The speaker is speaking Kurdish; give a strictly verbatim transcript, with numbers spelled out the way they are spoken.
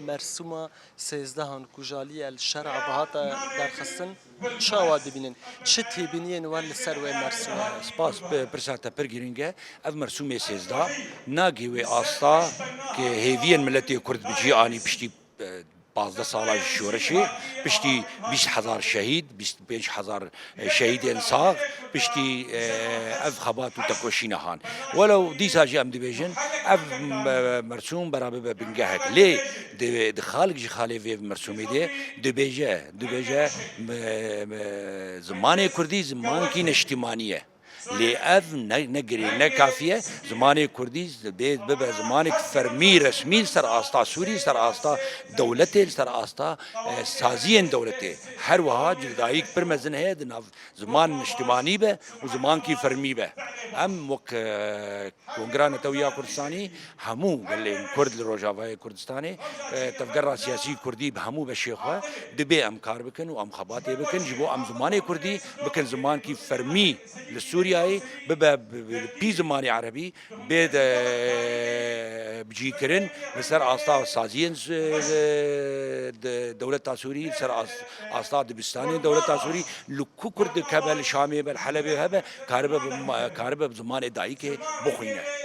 Mersûma sêzdehan ku ji aliyê El Şer'a ve hate derxistin, çawa dibînin? Çi têbîniyên we li ser wê mersûmê heye? Spas, p-, pirsa te pir girîng e. Ev mersûmê sêzdeh nagê wê asta ke hêviyên miletê Kurd bi cî anî piştî, e, pazdeh sala ji şoreşê, piştî bîst hezar şehîd, bîst û pênc hezar şehîdên sax, piştî, e, ev xebat û tekoşîna han. Welew dîsa jî em dibêjin, ev me-, mersûm bera bibe bingehek. Lê di, di xalek ji xalê vê mersûmê de dibêje, dibêje, me-, me-, zimanê kurdî zimankî neştîmanî ye. Lê ev ne, ne girê, ne kafî ye. Zimanê kurdî bê, bibe zimanek fermî, resmî li ser asta Sûrî, li ser asta dewletê, li ser asta, e, saziyên dewletê. Her wiha cudayîk pir mezin heye di nav ziman niştimanî be û zimankî fermî be. Em wek, e, Kongra Netewiya Kurdistanî hemû gelên Kurd li Rojavayê Kurdistanê, e, tevgera siyasî kurdî bi hemû beşê xwe dibê em kar bikin û em xebatê bikin ji bo em zimanê kurdî bikin zimankî fermî li Sûriyeyê, bibe bi, bi, bi pî zimanê erebî, bê de bicîkirin li ser asta saziyên s-, de, dewleta Sûrî, li ser as-, asta dibistanên dewleta Sûrî, li ku Kurd hebe, li Şamê be, li Helebê hebe, karibe bi ma-, karibe bi zimanê dayikê bixwîne.